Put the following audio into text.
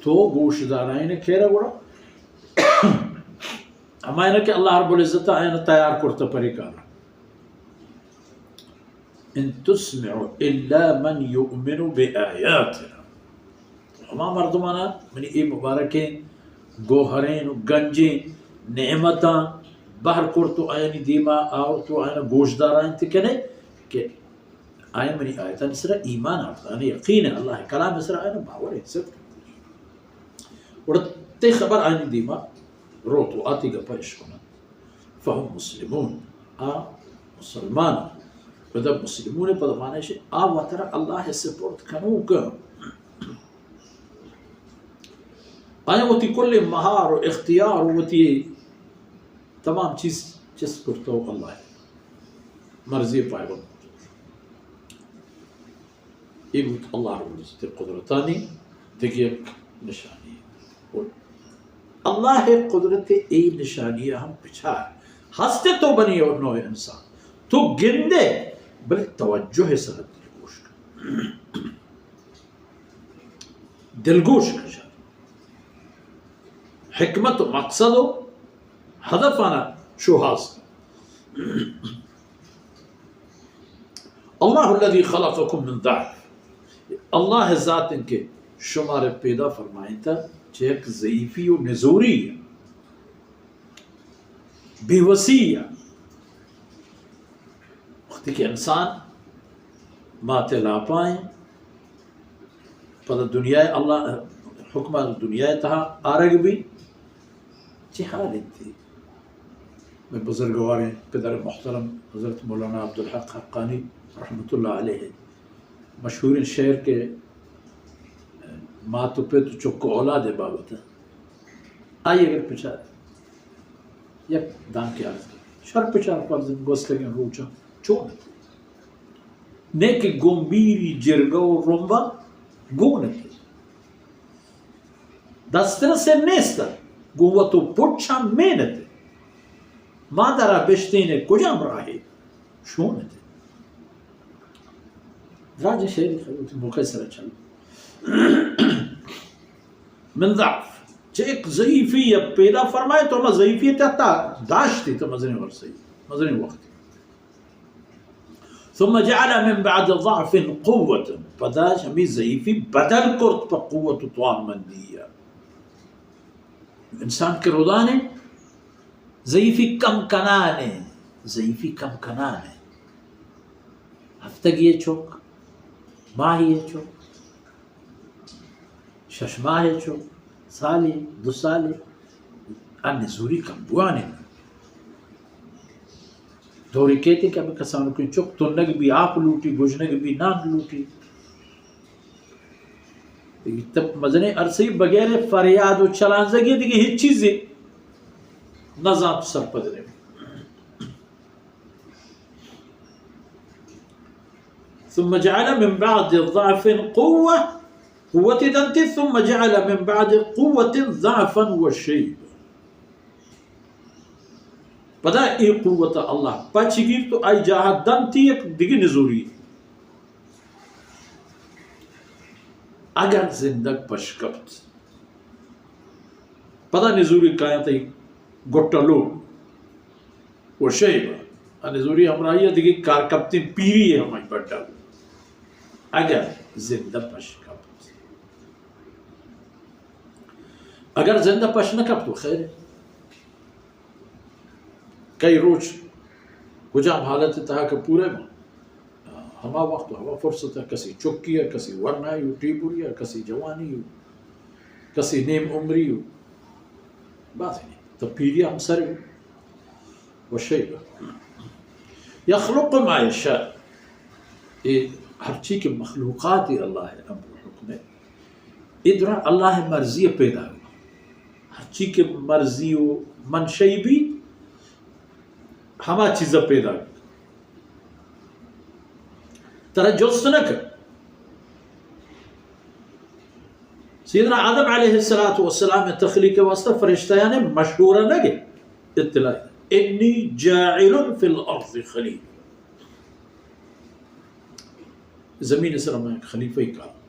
تو گوشدارائیں کھیرا گڑا ہمائنا کہ اللہ رب العزت آئینا تیار کرتا پرے کارا۔ ان تسمع الا من یؤمن بآیاتنا۔ ہما مردمانا منی اے مبارکیں گوہریں و گنجیں نعمتاں بہر کرت و آیانی دیما آورت و آیانا گوشدارائیں کنے کہ آیاں منی آیتانی سرا ایمان آورت، آیاں یقین انت، اللہ کلام سرا آیاں باور انت، صدق انت۔ گڑا تئی خبر آیانی دیما روت و آ تئی گپا اشکننت۔ فهم مسلمون، آ مسلمان انت۔ پدا مسلمون پدا معنی اش آ وترا اللہ سپرد کنوک انت۔ آیاں وتی کل مہار و اختیار و وتی تمام چیز چست کرتو اللہ مرضی پائبند۔ اے بوت اللہ رب العزت قدرتانی دگہ یک نشانی۔ و اللہ قدرت اے نشانی ہم بچار۔ ہستے تو بنی اور نوع انسان۔ تو گندے، بلے توجہ سرا دلگوش کن۔ دلگوش کن شر۔ حکمت و مقصد و ہدفانا شوہاز کن۔ اللہ الذی خلقکم من ضعف، اللہ ذات انت کہ شمارا پیدا فرمائینتا چہ یک ضعیفی و نزوری، بے وسی۔ وقتی کہ انسان مات لاپائیں، پدا دنیا اللہ حکم دنیا تہا آرگ بی، چہ حال انتی؟ مئے بزرگواریں پدر محترم حضرت مولانا عبدالحق حقانی رحمت اللہ علیہ مشہوریں شعر کہ مات و پت و چک و اولاد بابت، آئی اگر پچار یک دانکے عرض کن۔ شر پچار فرض گوستگیں روچاں چون ات؟ نے کہ گوں میری جرگہ و رمبا گون ات۔ دسترس نیست، گوں وت و پچاں مین ات۔ مادرا بشتین کجام راہے شون ات۔ دراجیں شعری خبر موقع سر چل۔ من ضعف، چہ ایک ضعیفی یا پیدا فرمائے تو ہما ضعیفی تحت داشتی تو مزنی ورسی، مزنی وقت۔ ثم جعل من بعد ضعف قوة، پدا ہمی ضعیفی بدل کرت پہ قوت و توانمندی۔ انسان کہ رودانے ضعیفی کم کنانے، ضعیفی کم کنانے۔ ہفتگی چک، ماہی چک، شش ماہ چک، سالے، دو سالے، انی زوری کم بوانے۔ دوری کہتے کہ ہمیں کسانوں کی چک تنگ بھی آپ لوٹی، گجنگ بھی نان لوٹی۔ تب مزنیں عرصے بغیر فریاد و چلانزگی دیگه هیچ چیزی نزانت سرپد نبی۔ ثم جعل من بعد ضعف قوة، قوت دنتی، ثم جعل من بعد قوة ضعفا وشيبة۔ پدا اے قوت اللہ پچ گیر تو آئی جاہ دنتی یک دگہ نزوری۔ اگر زندگ پش کپت، پدا نزوری کایاں تئی گٹلو و شیب، ء نزوری ہمراہی ء دگہ کار کپتیں پیری ء ہمائی بڈا۔ اگر زندہ پش کپت، اگر زندہ پش نہ کپت و خیر، کئی روچ کجام حالت تہا کہ پورے ما ہما وقت و ہما فرصت ء کسی چکی ء، کسی ورنائی و ٹیبری ء، کسی جوانی و کسی نیم عمری و باز نہیں۔ تو پیری ہم سر و شیبہ۔ یخلق ما یشاء۔ اے ہرچی کہ مخلوقات اللہ امر و حکم ہے، اے درا اللہ مرضی پیدا ہوا۔ ہرچی کہ مرضی و منشئی بھی، ہما چیز پیدا ہوا۔ ترا جست نہ کر۔ سیدنا آدم علیہ الصلوۃ والسلام تخلیق واسطہ فرشتہ یعنی مشورہ نہ گے، اطلاع۔ انی جاعل فی الارض خلیفہ۔ زمین سر میں خلیفہ ہی کار۔